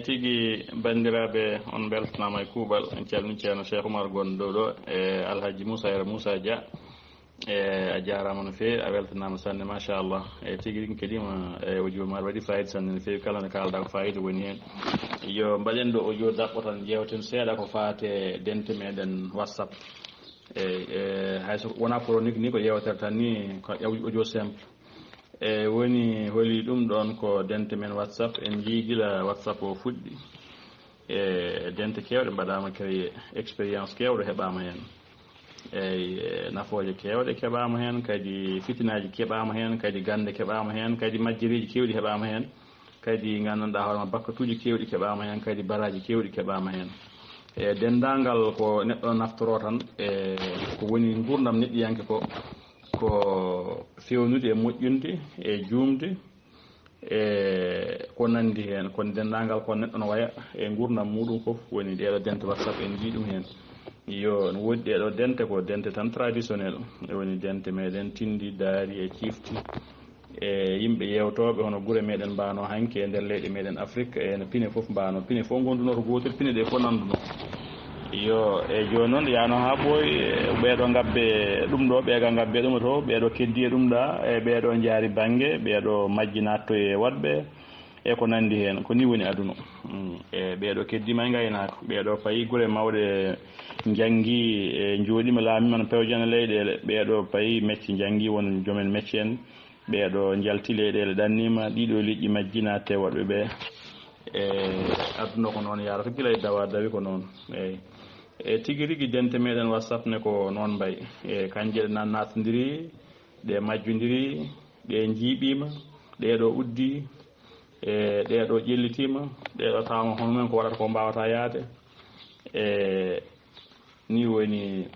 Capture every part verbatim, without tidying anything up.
Tigi, banndiraaɓe, on mbeltanaama e kuuɓal. En calminii Ceerno Cheikh Oumar gonɗo ɗo, e Alhaji Moussa Yero Moussa Dia. E a jaaraama no feewi, a weltanaama sanne, machallah. E tigi rigi kadi ma, e audio maa waɗi fayida sanne no feewi, kala nde kaalɗaa ko fayida woni heen. Yo mbaɗen ɗo audio daɓɓo tan, njeewten seeɗa ko faati e dente meɗen WhatsApp. E, e, hay so wonaa chronique ni, ko yeewtere tan ni, ko audio simple. E woni holi ɗum ɗoon ko dente men WhatsApp, en njii gila WhatsApp o fuɗɗi. E dente keewɗe mbaɗaama créé, expérience keewɗo heɓaama heen. Eyi, e nafooje keewɗe keɓaama heen, kadi fitinaaji keɓaama heen, kadi gannde keɓaama heen, kadi majjeriiji keewɗi heɓaama heen, kadi nganndanɗaa hoore ma bakkatuuji keewɗi keɓaama heen, kadi baraaji keewɗi keɓaama heen. E denndaangal ko neɗɗo naftoroo tan, e ko woni nguurndam neɗɗiyanke ko, ko feewnude e moƴƴude e juumde, e ko nanndi heen. Kono denndaangal ko neɗɗo no waya e nguurndam muuɗum fof, woni ɗeeɗo dente WhatsApp en njii ɗum heen. Yo, no woodi ɗeeɗo dente ko dente tan traditionnel, woni dente meɗen tinndi, daari e cifti. E yimɓe yeewtooɓe hono gure meɗen mbaano hanki e nder leyɗe meɗen Afrik, e no pine fof mbaano, pine fof ngonduno ko gootel, pine ɗe fof nanduno. Yo, e jooni noon, yaano haa ɓooyi, e ɓeeɗo ngabbe ɗum ɗo, ɓeega ngabbe ɗum to, ɓeeɗo keddi e ɗum ɗa, e ɓeeɗo njaari bannge, ɓeeɗo majji naatto e waɗɓe, e ko nanndi heen. Ko ni woni aduna. Mm, e ɓeeɗo keddi may ngaynaaka, ɓeeɗo payi gure mawɗe, njanngi, e njooɗima laami man pewjana leyɗeele, ɓeeɗo payi mecce njanngi, won jomen mecce en, ɓeeɗo njalti leyɗeele ɗanniima, ɗiɗo liƴƴi majji naatte waɗɓe ɓe. E aduna ko noon yaarata, gila e dawa dawi ko noon. Eyi. E tigi rigi dente meɗen WhatsApp ne ko noon mbayi. E kanje ɗe na-, naatondiri, ɗe majjondiri, ɗe njiiɓiima, ɗe ɗo uddi, e ɗe ɗo ƴellitiima, ɗe ɗo tawama hono men ko waɗata ko mbawata yaade. E ni woni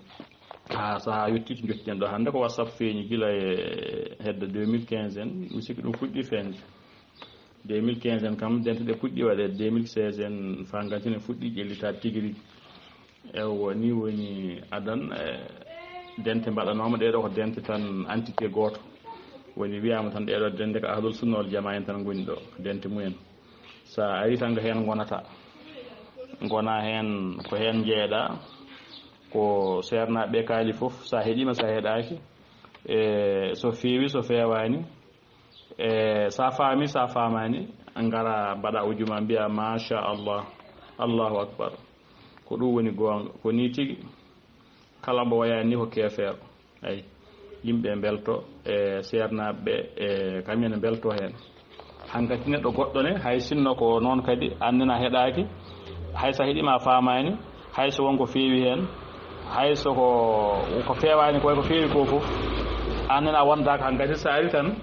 haa sahaa yettii to njottiɗen ɗo hannde, ko WhatsApp feeñi gila e hedde deux mille quinze en, mi sikki ɗum fuɗɗi feeñde. Deux mille quinze en kam, dente ɗe puɗɗi waɗeede, deux mille seize en, faa nganti ne fuɗɗi ƴellitaade tigi rigi. Ewa, ni woni adan, e, dente mbaɗanooma, ɗee ɗoo ko dente tan entité gooto. Woni wiyaama tan ɗee ɗoo dente ko ahlul sunna wal jamaa en tan ngoni ɗo, ko dente mumen. So a ari tan ko heen ngonata. Ngona heen, ko heen njeeɗa, ko seernaaɓe ɓe kaali fof, so a heɗiima, so a heɗaaki, e, so feewi, so feewaani, e, so a faami, so a faamaani, ngara mbaɗa audio ma, mbiya, "Machallah, Allahu Akbar." Ko ɗum woni goonga, ko nii tigi. Kala mbo wayaani ni ko keefeero. Eyi, yimɓe mbelto, e seernaaɓe ɓe, e kamɓe ne mbelto heen. Hankadi neɗɗo goɗɗo ne, hay sinno ko noon kadi, annene a heɗaaki, hay so a heɗiima a faamaani, hay so won ko feewi heen, hay so ko, ko feewaani ko, ko feewi ko fof, annene a wondaaka hankadi, so a ari tan,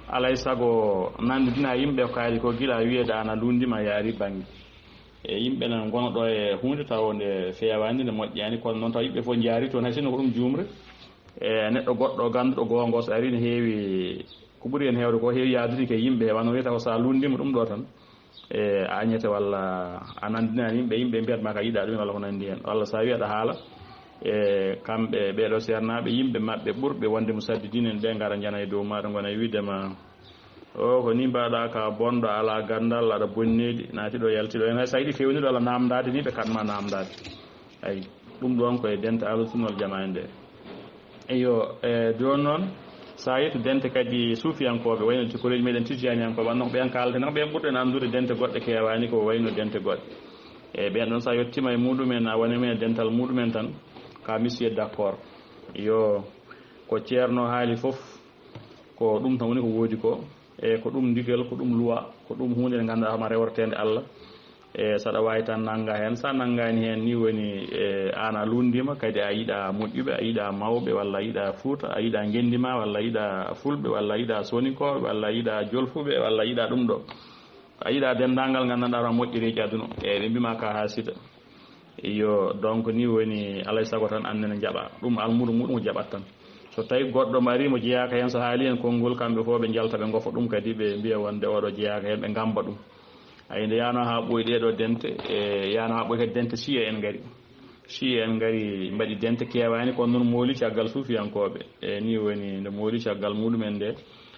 alay sago nanndidina yimɓe ko kaali ko gila wiyeede aan a luundiima, a yaari bannge. E yimɓe nan ngona ɗo e huunde tawa nde feewaani, nde moƴƴaani, kono noon tawa yimɓe fof njaari toon, hay sinno ko ɗum juumre. E neɗɗo goɗɗo gannduɗo goonga, so ari ne heewi, ko ɓuri heen heewde ko heewi yaadude ko e yimɓe, wano wiyata ko so a luundiima ɗum ɗo tan, e a añete walla a nanndinaani yimɓe, yimɓe mbiyat ma ka yiɗa ɗum walla ko nanndi heen. Walla so a wiyat a haala, e kamɓe ɓeeɗo seernaaɓe, yimɓe maɓɓe ɓurɓe wonde mo saddidiin en ɓe ngara njana e dow maaɗa, ngona e wiide ma, "O, ko ni mbaɗa ka bonɗo, alaa ganndal, aɗa bonni nehdi, naati ɗo, yalti ɗo." En hay so a yiɗi feewnude walla naamndaade ni, ɓe kaɗma naamndaade. Ayi, ɗum ɗoon ko e dente ahlu sunna wal jamaa en ɗe. Eyo, e jooni noon, so a yettu dente kadi suufiyankooɓe, wayno ti koreeji meɗen tijjaaniyankooɓe, annoo ko ɓeen kaalten, ko ɓeen ɓurɗen anndude dente goɗɗe keewaani ko wayno dente goɗɗe. E ɓeen ɗoon, so a yettiima e muɗum en, a wonii e dental muɗum en tan, ka monsieur d'accord. Yo, ko ceerno haali fof, ko ɗum tan woni ko woodi ko, e ko ɗum ndigal, ko ɗum luwa, ko ɗum huunde nde ngannduɗaa hoore ma rewreteende Allah. E so aɗa waawi tan nannga heen, so a nanngaani heen ni woni, e, aan a lunndiima, kadi a yiɗaa moƴƴuɓe, a yiɗaa mawɓe, walla a yiɗaa Fuuta, a yiɗaa ngenndi ma, walla a yiɗaa Fulɓe, walla a yiɗaa Sooninkooɓe, walla a yiɗaa Jolfuɓe, walla a yiɗaa ɗum ɗo. A yiɗaa denndaangal nganndanɗaa hoore ma moƴƴereeji aduna, e ɓe mbiima ka haa sita. Iyo, donc ni woni alay sago tan aan nene njaɓa. Ɗum almuudo muɗum ko jaɓat tan. So tawi goɗɗo mo ari mo jeyaaka heen, so haali heen konngol, kamɓe fof ɓe njalta, ɓe ngofa ɗum kadi, ɓe mbiya wonde oɗo jeyaaka heen, ɓe ngamba ɗum. Ayi, nde yaano haa ɓooyi ɗee ɗoo dente, e yaano haa ɓooyi kadi dente siya en ngari. Siya en ngari mbaɗi dente keewaani, kono noon mooli caggal suufiyankooɓe. E ni woni nde mooli caggal muɗum en nde,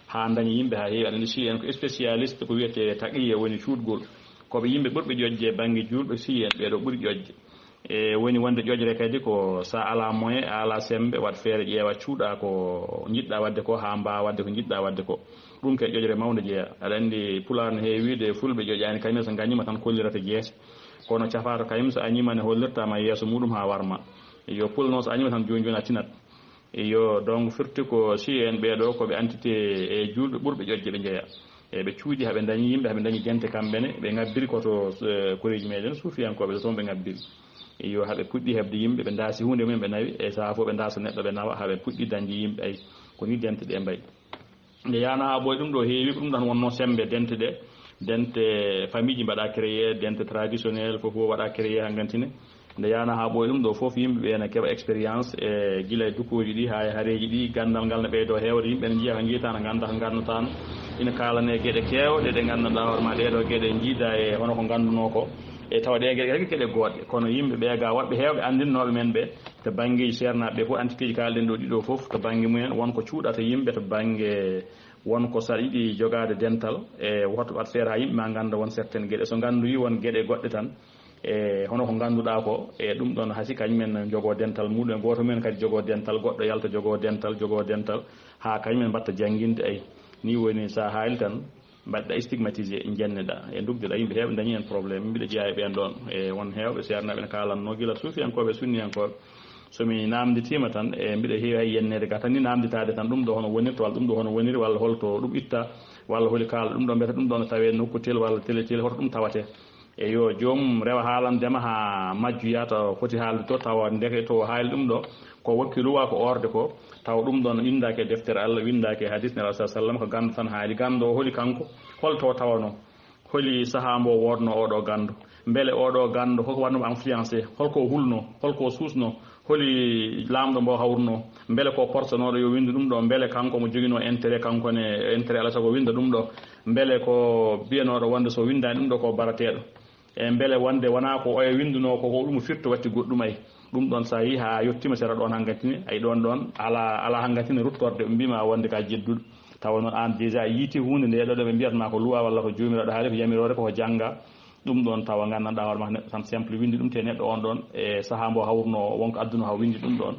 haa dañi yimɓe haa heewi. Aɗa anndi siya en ko spécialiste ko wiyetee taqiya, woni cuuɗgol. Ko ɓe yimɓe ɓurɓe ƴoƴde e bannge juulɓe, sii en ɓeeɗo ɓuri ƴoƴde. E woni wonde ƴoƴre kadi ko so a alaa moyen, a alaa semmbe, waɗ feere ƴeewa cuuɗa ko njiɗɗa waɗde ko haa mbaawa waɗde ko njiɗɗa waɗde ko. Ɗum kay ƴoƴre mawnde jeyaa. Aɗa anndi Pulaar no heewi wiide fulɓe ƴoƴaani kañum so ngañiima tan kollirata jeese. Kono cafaato kañum so añiima ne hollirta ma yeeso muɗum haa warma. Yo pul noon so añiima tan jooni jooni a tinat. Iyo, donc firti ko sii en ɓeeɗo ko ɓe entité e juulɓe ɓurɓe ƴoƴde ɓe njeya. E ɓe cuuɗi haɓe dañi yimɓe, haɓe dañi dente kamɓe ne, ɓe ngabbiri ko to eh, koreeji meɗen suufiyankooɓe so toon ɓe ngabbiri. Iyo, haɓe puɗɗi heɓde yimɓe, ɓe ndaasi huunde mum ɓe nawi, e sahaa fof ɓe ndaasa neɗɗo ɓe nawa, haɓe puɗɗi dañde yimɓe ay ko ni dente ɗe mbayi. Nde yaana haa ɓooy ɗum ɗo heewi ko ɗum ɗan wonno semmbe dente ɗe, dente famille ji mbaɗa créé, dente traditionnel fof fof waɗa créé hanngantine. Nde yaana haa ɓooy ɗum ɗo fof yimɓe ɓe ene keɓa expérience e gila e dukkooji ɗi haa e hareeji ɗi, ganndal ngal ne ɓeydo heewde, yimɓe ne njiya ko njiyataa, ne ngannda ko nganndataa, ina kaalane geɗe keewɗe ɗe nganndanɗaa hoore ma ɗee ɗo geɗe njiida e hono ko nganndunoo ko. E tawa ɗee geɗe kadi ko geɗe goɗɗe, kono yimɓe ɓee ga woɓɓe heewɓe anndinnooɓe men ɓe to banngeeji seernaaɓe ɓe fof, entité ji kaalɗen ɗo ɗiɗo fof to bannge mumen won ko cuuɗata yimɓe to bannge won ko so aɗa yiɗi jogaade dental e woto waɗ feere haa yimɓe ma ngannda won certaines geɗe so nganndu yi won geɗe goɗɗe tan e hono ko ngannduɗaa ko e ɗum ɗon hasi kañumen jogoo dental muɗum e gooto mumen kadi jogoo dental goɗɗo yalta jogoo dental jogoo dental haa kañumen mbatta jannginde ay ni woni so a haali tan mbaɗɗa stigmatisé, njenneɗa e ndugdeɗa yimɓe heewɓe dañi heen problème. Mbiɗa jeyaa e ɓeen ɗoon e won heewɓe seernaaɓe ne kaalanno gila suufiyankooɓe e sunniyankooɓe. So mi naamnditiima tan e mbiɗa heewi hay yenneede gata ni naamnditaade tan ɗum ɗo hono wonirta walla ɗum ɗo hono woniri walla holto ɗum itta walla holi kaala ɗum ɗo mbiyata ɗum ɗo no tawee nokku tel walla tele tel hoto ɗum tawatee. E yo joomum rewa haalandema haa majjoya to foti haalde to tawa ndeke to haali ɗum ɗo ko wokki luwa ko orde ko tawa ɗum ɗon winndaaki e deftere Allah winndaaki e hadis Nelaaɗo sallallaahu alayhi wa sallam ko ganndo tan haali ganndo o holi kanko holto o tawanoo holi sahaa mbo o woodnoo oo ɗoo ganndo mbele oo ɗoo ganndo hoko waɗnoo mo influencé holko o hulnoo holko o suusnoo holi laamɗo mbo hawrunoo mbele ko portonooɗo yo winndu ɗum ɗo mbele kanko omo joginoo intérêt kanko ne intérêt alaa sago winnda ɗum ɗo mbele ko biyanooɗo wonde so winndaani ɗum ɗo ko barateeɗo e mbele wonde wonaa ko oya winndunoo ko ko ɗum firto watti goɗɗum ay ɗum ɗoon so a yii haa yettiima sera ɗoon hangatine ay ɗoon ɗoon alaa alaa hangatine ruttorde ɓe mbiima wonde ka jedduɗo tawa noon aan déjà a yiiti huunde nde ɗo ɗo ɓe mbiyatma ko luwa walla ko joomiraaɗo haali ko yamiroore koko jannga ɗum ɗoon tawa nganndanɗaa hoore ma neɗɗo tan simple winndi ɗum te neɗɗo on ɗoon e sahaa mbo hawruno wonko adduno haw winndi ɗum ɗoon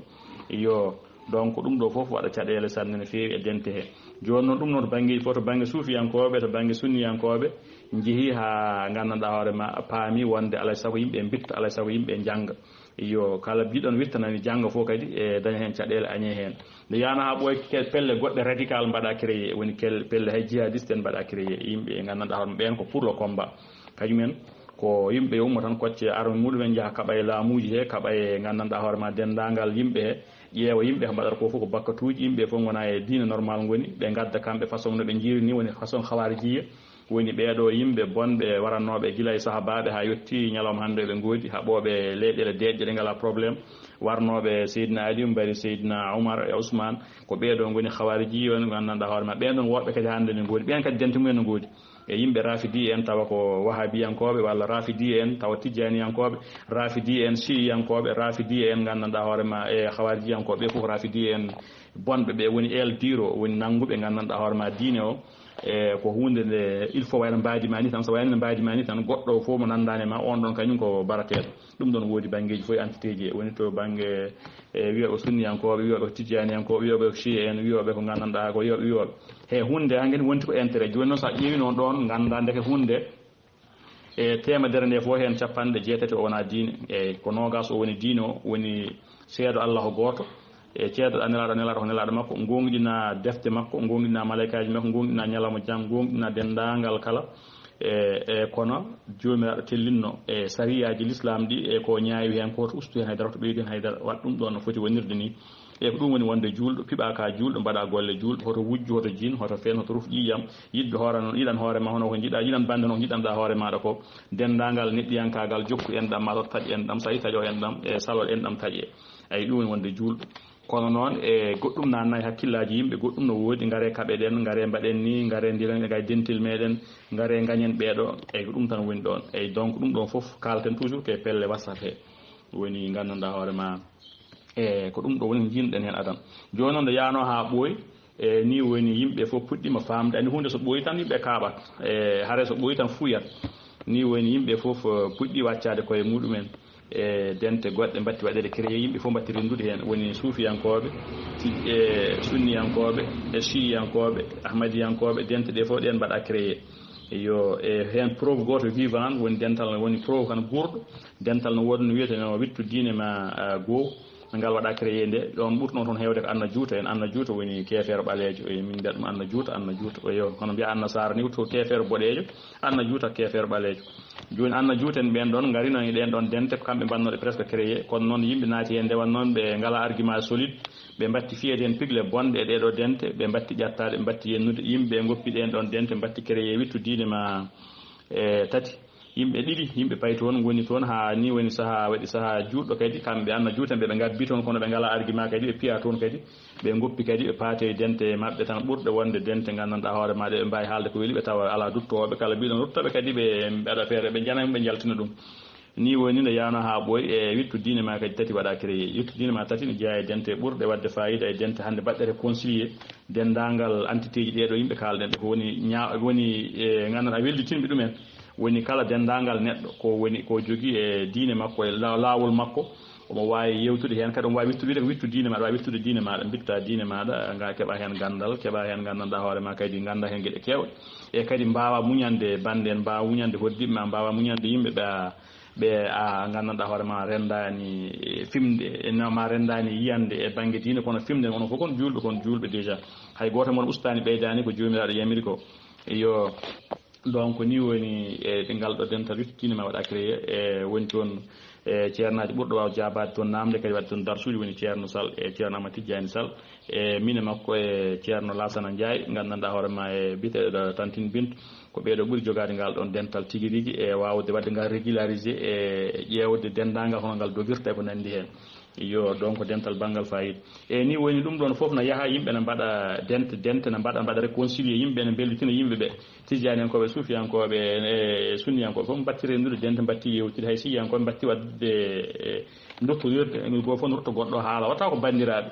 yo donc ɗum ɗo fof waɗa caɗeele sanne no feewi e dente he jooni noon ɗum noon to banngeeji fof to bannge suufiyankooɓe to bannge sunniyankooɓe njehii haa nganndanɗaa hoore ma paami wonde alay sago yimɓe mbitta alay sago yimɓe njannga yo kala mbiɗon wittanani jannga fof kadi e daña heen caɗeele añee heen nde yaana haa ɓooy pelle goɗɗe radical mbaɗa créé woni pelle hay jihadiste en mbaɗa créé yimɓe nganndanɗaa hoore ma ɓeen ko pour le combat kañumen ko yimɓe yo ummo tan kocce arme muɗumen njaha kaɓa e laamuuji he kaɓa e nganndanɗaa hoore ma denndaangal yimɓe he ƴeewa yimɓe ko mbaɗata ko fof ko bakkatuuji yimɓe fof ngona e diine normal ngoni ɓe ngadda kamɓe façon no ɓe njiiri ni woni façon hawaarijiya woni ɓeeɗo yimɓe bonɓe warannooɓe gila e sahabaaɓe haa yotti ñalawma hannde ɓe ngoodi haɓooɓe leyɗeele deeƴƴe ɗe ngalaa problème warnooɓe seydina aliyu mbari seydina umar e ousmane ko ɓeeɗo ngoni hawaarijiya on nganndanɗaa hoore ma ɓeen ɗon woɓɓe kadi hannde ne ngoodi ɓeen kadi dente mumen no ngoodi e yimɓe rafidi en tawa ko wahabiyankooɓe walla rafidi en tawa tijjaniyankooɓe rafidi en siyankooɓe rafidi en nganndanɗaa hoore ma e hawarijiyankooɓe ɓe fof rafidi en bonɓe ɓe woni el diro woni nannguɓe nganndanɗaa hoore ma diine o e ko huunde nde il faut wayno mbaadi ma ni tan so wayno mbaadi ma ni tan goɗɗo fof mo nanndaani ma on ɗon kañum ko barateeɗo ɗum ɗon woodi banngeeji fof e entité ji woni to bannge e wiyooɓe sunniyankooɓe wiyooɓe ko tijjaniyankooɓe wiyooɓe ko chia en wiyooɓe ko nganndanɗaa ko wiyooɓe wiyooɓe he huunde hangen wonti ko intérêt jooni noon so a ƴeewi noon ɗoon ngannda ndeke huunde e teemedere nde fof heen capanɗe jeetati o wonaa diine eyi ko noogaas o woni diine o woni seedo Allah ko gooto e ceedo nelaaɗo nelaaɗo ko nelaaɗo makko goongɗina defte makko goongɗina malaykaaji makko goongɗina ñalawma jam goongɗina denndaangal kala e e kono joomiraaɗo tellinno e sariyaaji l'islam ɗi e ko ñaawi heen ko to ustu heen haydara to ɓeydu heen haydara waɗ ɗum ɗoon no foti wonirde ni e ko ɗum woni wonde juulɗo piɓa ka juulɗo mbaɗa golle juulɗo hoto wujju hoto jin hoto fen hoto ruf ƴiiƴam yiɗɓe hoore noon yiɗan hoore ma hono ko jiɗa yiɗan bannde hono ko jiɗanɗa hoore maɗa ko denndaangal neɗɗiyankaagal jokku en ɗam ma totta taƴ en ɗam so a yi taƴo en ɗam e salol en ɗam taƴe eyi ɗum woni wonde juulɗo kono noon e goɗɗum naanna e hakkillaaji yimɓe goɗɗum no woodi ngare kaɓe ɗen ngare mbaɗen ni ngare ndilen e gay dentil meɗen ngare gañen ɓeeɗo eyi ko ɗum tan woni ɗoon eyi donc ɗum ɗoon fof kalten toujours ke pelle whatsapp he woni nganndanɗaa hoore ma e ko ɗum ɗo woni ko jiinuɗen heen adan jooni noon nde yaano haa ɓooyi e ni woni yimɓe fof puɗɗima faamde anndi huunde so ɓooyi tan yimɓe kaaɓat e hare so ɓooyi tan fuuyat Ni woni yimɓe fof, eh, puɗɗi waccaade koye muɗumen e dente goɗɗe, mbatti waɗeede créé, yimɓe fof mbatti renndude heen, woni suufiyankooɓe, si-, e sunniyankooɓe, e chiiyankooɓe, ahmadiyankooɓe, dente ɗe fof ɗeen mbaɗa créé. Yo, e heen preuve gooto vivant woni dental, woni preuve kan guurɗo, dental no woodi no wiyetee no wittu diine ma, ah, goo, ngal waɗa créé nde, ɗoon ɓurtuno toon heewde ko Anna Juuta en. Anna Juuta woni keefeero ɓaleejo, e min mbiyat ɗum Anna Juuta, Anna Juuta, o yo, hono mbiya Anna Saara ni, ko keefeero boɗeejo, Anna Juuta keefeero ɓaleejo. Jooni Anna Juuta en ɓeen ɗoon ngarino e ɗeen ɗoon dente, ko kamɓe mbannooɗe presque créé, kono noon yimɓe naati heen nde wannoo ɓe ngalaa argument solide, ɓe mbatti fiyeede heen pigle bonɗe e ɗee ɗoo dente, ɓe mbatti ƴattaade, ɓe mbatti yennude, yimɓe ngoppi ɗeen ɗoon dente, mbatti créé wittu diine ma, e tati. Yimɓe ɗiɗi, yimɓe payi toon, ngoni toon haa ni woni sahaa, waɗi sahaa juutɗo kadi, kamɓe Anna Juuta en ɓe, ɓe ngabbi toon, kono ɓe ngalaa argument kadi, ɓe piya toon kadi, ɓe ngoppi kadi, ɓe paati e dente maɓɓe tan ɓurɗe wonde dente nganndanɗaa hoore maaɗa, ɓe mbaawi haalde ko weli, ɓe tawa alaa duttooɓe, kala mbiɗon ruttooɓe kadi, ɓe mbaɗa feere, ɓe njana, ɓe njaltina ɗum. Ni woni nde yaano haa ɓooyi e wittu diine ma kadi tati waɗa créé. Wittu diine ma tati ne jeyaa e dente ɓurɗe waɗde fayida e dente hannde mbaɗɗe réconcilié denndaangal entité ji ɗee ɗoo yimɓe kaalɗen ɓe. Ko woni ña-, woni e nganndanɗaa wellitinɓe ɗumen. Woni kala denndaangal neɗɗo ko woni ko jogii e diine makko, e la-, laawol makko, omo waawi yewtude heen, kadi omo waawi wittu, wiyde ko wittu diine maaɗa, waawi wittude diine maaɗa, mbitta diine maaɗa, nga keɓa heen ganndal, keɓa heen nganndanɗaa hoore ma, kadi ngannda heen geɗe keewɗe. E kadi mbaawa muñande bannde en, mbaawa muñande hoɗdiiɓe ma, mbaawa muñande yimɓe ɓe a, ɓe a nganndanɗaa hoore ma renndaani, e, fimde, e, no ma renndaani yiyande e bannge diine, kono fimde, onon fof kon juulɓe, kon juulɓe déjà. Hay gooto mon ustaani, ɓeydaani ko Joomiraaɗo yamiri ko. Yo, donc, ni woni e ngal ɗo dental wittu diine ma waɗa créé, e woni toon, e ceernaajo ɓurɗo waaw jaabaade toon naamnde, kadi waɗi toon darsuuji, woni Ceerno Sall e Ceerno Amadou Tidiani Sall, e min e makko e Ceerno Laasana Njaay, nganndanɗaa hoore ma e biyeteeɗo Tantin Bintu, ko ɓee ɗoo ɓuri jogaade ngal ɗoon dental tigi rigi e waawde waɗde ngal régularisé e ƴeewde denndaangal hono ngal dogirta e ko nanndi heen. Yo, donc, dental banngal fayida. E ni woni ɗum ɗoon fof na yaha, yimɓe na mbaɗa dente, dente na mbaɗa, mbaɗa réconcilié yimɓe, na mbellitina yimɓe ɓe. Tijjaniyankooɓe, suufiyankooɓe, e sunniyankooɓe fof mbattii renndude dente, mbattii yewtude, hay siiyankooɓe mbattii waɗde, e, ndokkorirde, goo fof no rutta goɗɗo haala, wata ko banndiraaɓe.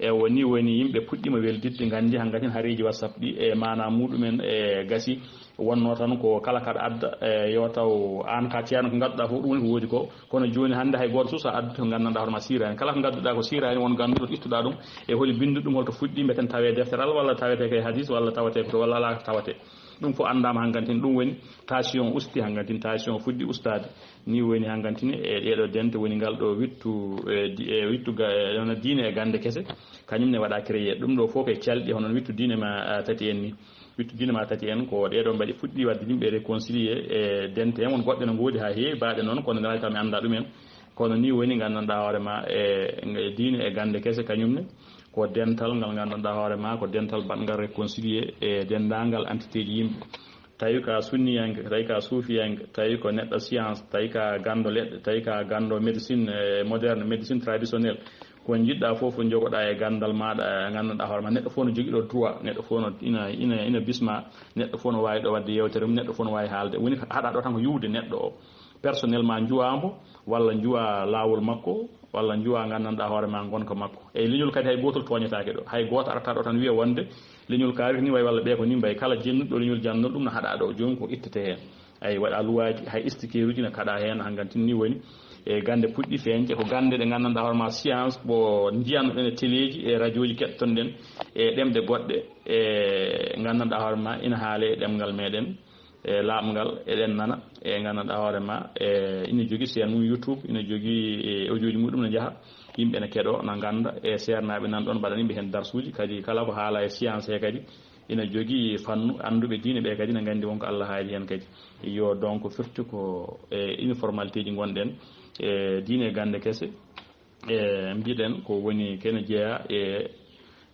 E woni, woni yimɓe puɗɗiima welditde, nganndi hanngatin hariiji WhatsApp ɗi, e maana muɗumen, e gasi, wonnoo tan ko kala kaɗa adda, e yo taw aan ka ceerno ko ngadduɗaa fof, ɗum woni ko woodi ko. Kono jooni hannde hay gooto suusa addude ko nganndanɗaa hoore ma siiraani. Kala ko ngadduɗaa ko siiraani, won gannduɗo to ittuɗaa ɗum, e holi binnduɗo ɗum, holto fuɗɗi, mbeten tawee defteral walla tawetee ko e hadis walla tawetee ko to walla alaa ko tawetee. Ɗum fof anndaama hanngantin, ɗum woni tension usti hanngantin, tension fuɗɗi ustaade. Ni woni hanngantin e ɗee ɗoo dente woni ngal ɗo wittu, e di-, e wittu ga-, e wona diine e gannde kese, kañum ne waɗa créé. Ɗum ɗo fof ko e calɗi hono no wittu diine ma, a, tati en ni. Wittu diine ma tati en ko ɗee ɗoo mbaɗi fuɗɗi waɗde yimɓe réconcilié e dente en. Won goɗɗe no ngoodi haa heewi, baaɗe noon, kono ngalaa taw mi anndaa ɗum en. Kono ni woni nganndanɗaa hoore ma e, e diine e gannde kese kañum ne. Ko dental ngal nganndanɗaa hoore ma, ko dental baɗngal réconcilié e denndaangal entité ji yimɓe. Tawi ka sunniyanke, tawi ka suufiyanke, tawi ko neɗɗo science, tawi ka ganndo leɗɗe, tawi ka ganndo médecine, eh, moderne, médecine traditionnelle. Ko njiɗɗaa fof, fof njogoɗaa e ganndal maaɗa, eh, nganndanɗaa hoore ma. Neɗɗo fof no jogii ɗo droit, neɗɗo fof no ina, ina, ina bisma, neɗɗo fof no waawi ɗo waɗde yewtere mum, neɗɗo fof no waawi haalde. Woni ko haɗaa ɗo tan ko yuwde neɗɗo o. Personnellement njuwaa mbo, walla njuwaa laawol makko, walla njuwaa nganndanɗaa hoore ma ngonka makko. E leñol kadi hay gootol tooñataake ɗo. Hay gooto arata ɗo tan wiya wonde leñol kaari ko ni wayi walla ɓee ko ni mbayi. Kala jennuɗo leñol jannol ɗum no haɗaa ɗo. Jooni ko ittete heen. Ay, waɗa luwaaji, hay istikeeruuji no kaɗaa heen, hanngantin ni woni. E gannde puɗɗi feeñde, ko gannde ɗe nganndanɗaa hoore ma science, ko njiyannoɗen e teleeji, e rajooji keɗtonɗen, e ɗemɗe goɗɗe, e nganndanɗaa hoore ma ina haale e ɗemngal meɗen. E laaɓngal, eɗen nana, e nganndanɗaa hoore ma, e ina jogii chaîne mum YouTube, ina jogii, e, audio ji muɗum no njaha, yimɓe ne keɗoo, na ngannda, e seernaaɓe nan ɗoon, mbaɗani ɓe heen darsuuji, kadi kala ko haala e science he kadi, ina jogii fannu annduɓe diine ɓe kadi na nganndi won ko Allah haali heen kadi. Yo, donc, firti ko e informalité ji ngonɗen, e diine e gannde kese, e mbiɗen ko woni kene jeyaa e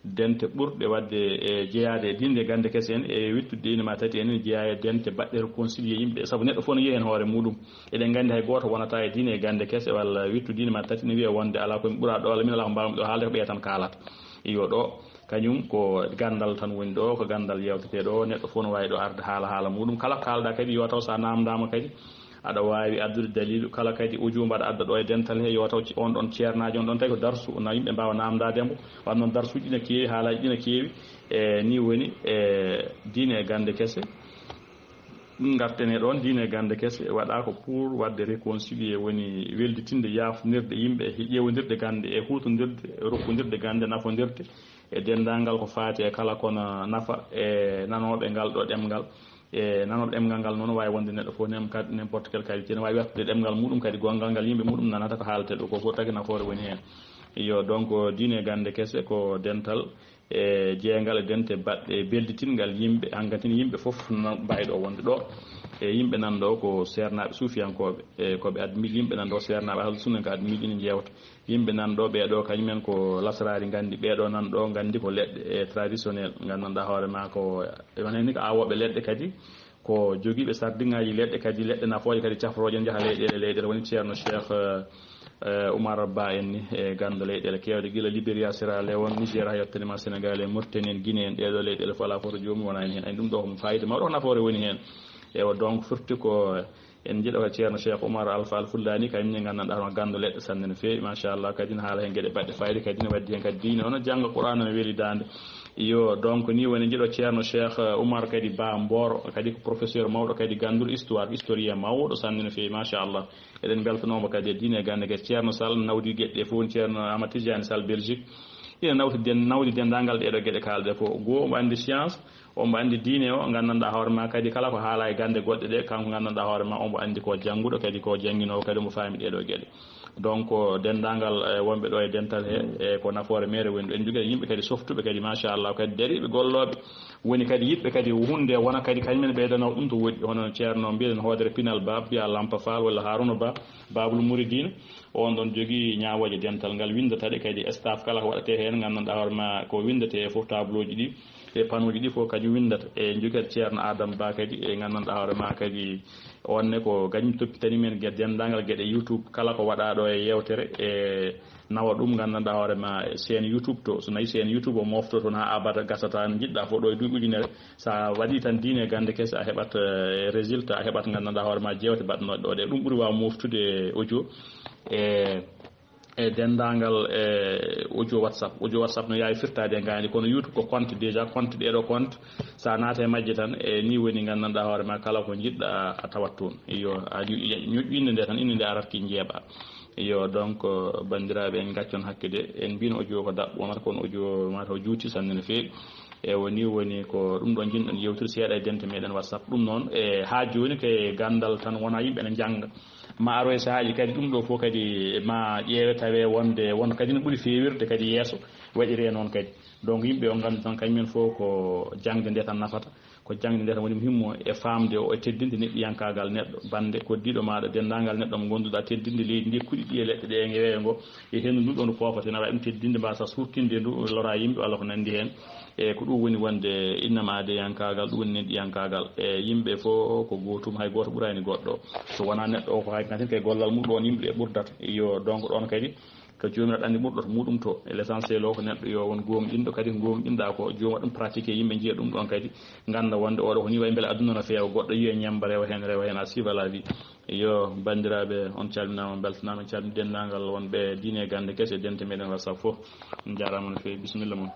dente ɓurɗe waɗde e jeyaade e diine e gannde kese en, e wittude diine ma tati en, ene jeyaa e dente baɗɗe réconcilié yimɓe, sabu neɗɗo fof no yiya heen hoore muɗum. Eɗen nganndi hay gooto wonata e diine e gannde kese walla wittu diine ma tati ne wiya wonde alaa ko mi ɓuraa ɗo walla min alaa ko mbaawmi ɗo haalde, ko ɓeya tan kaalata. Iyo, ɗo kañum ko ganndal tan woni ɗo, ko ganndal yewtetee ɗo, neɗɗo fof no waawi ɗo arde haala haala muɗum. Kala ko kaalɗaa kadi yo taw so a naamndaama kadi, aɗa waawi addude daliilu. Kala kadi audio mbaɗa adda ɗo e dental he, yo taw ci-, on ɗon ceernaajo, on ɗon tawi ko darsu, na yimɓe mbaawa naamndaade mbo. Wan noon darsuuji ɗi na keewi, haalaaji ɗi na keewi. E ni woni e diine e gannde kese. Ngarten e ɗoon, diine e gannde kese waɗaa ko pour waɗde réconcilier, woni welditinde, yaafondirde yimɓe, e ƴeewondirde gannde, e huutondirde, rokkondirde gannde, nafondirde e denndaangal ko faati e kala kono nafa e nanooɓe ngal ɗo ɗemngal. E nanooɓe ɗemngal ngal noon, waawi wonde neɗɗo fof, nem-, kadi n'importe quel qualité, ne waawi wertude ɗemngal muɗum kadi gonngal ngal yimɓe muɗum nanata ko haalete ɗo ko, fof tagi nafoore woni heen. Iyo, donc, diine e gannde kese ko dental e jeeyngal e dente baɗɗe belditingal yimɓe, hankatin yimɓe fof no mbayɗo wonde ɗo. E yimɓe nan ɗo ko seernaaɓe suufiyankooɓe, e ko ɓe admit, yimɓe nan ɗo seernaaɓe ahlu sunna ko admit ina njeewta. Yimɓe nan ɗo ɓee ɗo kañumen ko lasraari nganndi, ɓee ɗo nan ɗo nganndi ko leɗɗe e traditionnel, nganndanɗaa hoore ma ko, e wonani ko awooɓe leɗɗe kadi, ko jogiiɓe sardiŋaaji leɗɗe kadi, leɗɗe nafooje kadi cafrooje njaha leyɗeele, leyɗeele. Woni Ceerno Cheikh, eh, eh, Oumar Ba en ni, e ganndo leyɗeele keewɗe, gila Liberia, Sierra Leone, Niger, haa yettanima Senegal e Mauritanie en, Guinée en, ɗeeɗo leyɗeele fof alaa fof to joomum wona heen. Ani ɗum ɗo ko faayida mawɗo, ko nafoore woni heen. Ewa, donc, firti ko en njiɗo ko Ceerno Cheikh Oumar Alpha Al Fullani, kañum ne nganndanɗaa hono ganndo leɗɗe sanne no feewi, machallah, kadi ne haala heen geɗe baɗɗe faayida, kadi ne waddi heen kadi diine, hono jannga Qur'an no weli daande. Iyo, donc, ni woni njiɗo Ceerno Cheikh, eh, Oumar kadi Ba Mboro, kadi ko professeur mawɗo kadi ganndol histoire, historien mawɗo sanne no feewi, machallah. Eɗen mbeltanooma kadi e diine e gannde geɗe. Ceerno Sall nawdi geɗe ɗe fof, woni Ceerno Amadou Tidiane Sall Belgique. Ina nawdi den-, nawdi denndaangal ɗeeɗo geɗe kaalɗe fof. Goo omo anndi science, omo anndi diine o, nganndanɗaa hoore ma kadi kala ko haala e gannde goɗɗe ɗe, kanko nganndanɗaa hoore ma omo anndi ko jannguɗo, kadi ko jannginoowo, kadi omo faami ɗeeɗo geɗe. Donc, denndaangal, eh, wonɓe ɗo e dental he, e ko nafoore meere woni ɗo. En njogii yimɓe kadi softuɓe kadi, machallah, kadi dariiɓe gollooɓe. Woni kadi yiɗɓe kadi huunde wona kadi kañumen ɓeydano ɗum to woɗɗi, hono Ceerno mbiɗen hoodere Pinal Ba, mbiya Lampa Fall walla Haruna Ba, Babul Mouridina. On ɗon jogii ñaawooje dental ngal winndata ɗe kadi staff kala ko waɗetee heen, nganndanɗaa hoore ma ko winndetee e fof tableauji ɗi, e panuuji ɗi fof kadi winndata. E njogii Ceerno Adam Ba kadi, e nganndanɗaa hoore ma kadi on ne ko kañum toppitani men ge-, denndaangal geɗe YouTube, kala ko waɗaa ɗo e yeewtere, e nawa ɗum, nganndanɗaa hoore ma, chaîne YouTube to. So nayi chaîne YouTube o mofto toon haa abada, gasata, njiɗɗaa fof ɗo e duuɓi ujunere. So a waɗii tan diine e gannde kese, a heɓat, eh, résultat, a heɓat, nganndanɗaa hoore ma, jeewte baɗnooɗe ɗo ɗe. Ɗum ɓuri waaw moftude audio e, e denndaangal, e audio WhatsApp. Audio WhatsApp no yaawi firtaade e ngaandi, kono YouTube ko compte déjà, compte ɗeeɗo compte. So a naata e majje tan, e ni woni, nganndanɗaa hoore ma, kala ko njiɗɗaa a tawat toon. Iyo, a ñoƴƴi innde nde tan, innde nde arat ki njeeɓa. Iyo, donc, banndiraaɓe, en ngaccan hakke de, en mbino audio ko daɓɓo, wonata kono audio mata o juuti sanne no feewi. E woni, woni ko ɗum ɗo njiɗɗen yewtude seeɗa e dente meɗen WhatsApp. Ɗum noon, e haa jooni ko e ganndal tan, wona yimɓe ne njannga. Ma aroy sahaaji kadi, ɗum ɗo fof kadi ma ƴeewe tawe wonde, won kadi no ɓuri feewirde kadi yeeso, waɗiree noon kadi. Donc, yimɓe o nganndu tan, kañumen fof ko jaŋde nde tan nafata. Ko jaŋde nde tan woni muhimmo e faamde o e teddinde neɗɗiyankaagal neɗɗo, bannde koddiiɗo maaɗa, denndaangal neɗɗo mo ngonnduɗaa, teddinde leydi ndi, kuɗi ɗi e leɗɗe ɗe e weeyo ngo, e henndu ndu ɗo ndu foofata, ene waawi ɗum teddinde, mbasa suurtinde ndu, lora yimɓe walla ko nanndi heen. E ko ɗum woni wonde innama adeyankaagal, ɗum woni neɗɗiyankaagal. E yimɓe fof ko gootum, hay gooto ɓuraani goɗɗo. So wonaa neɗɗo o, ko hay katin kay gollal mum ɗoon yimɓe ɓe ɓurdata. Iyo, donc ɗoon kadi ko joomiraaɗo anndi ɓurɗo to muɗum to. E l'essentiel o ko neɗɗo yo won gooŋɗinɗo, kadi ko gooŋɗinɗaa ko, joom waɗ ɗum pratiqué, yimɓe njiya ɗum ɗoon kadi, ngannda wonde oɗo ko ni wayi, mbele aduna no feewa, goɗɗo yiya ñemmba, rewa heen, rewa heen, a suiva la vie. Iyo, banndiraaɓe, on calminaama, on mbeltanaama, en calmini denndaangal wonɓe diine e gannde kese, dente meɗen WhatsApp fof. On njaaraama no feewi, bisimilla mon.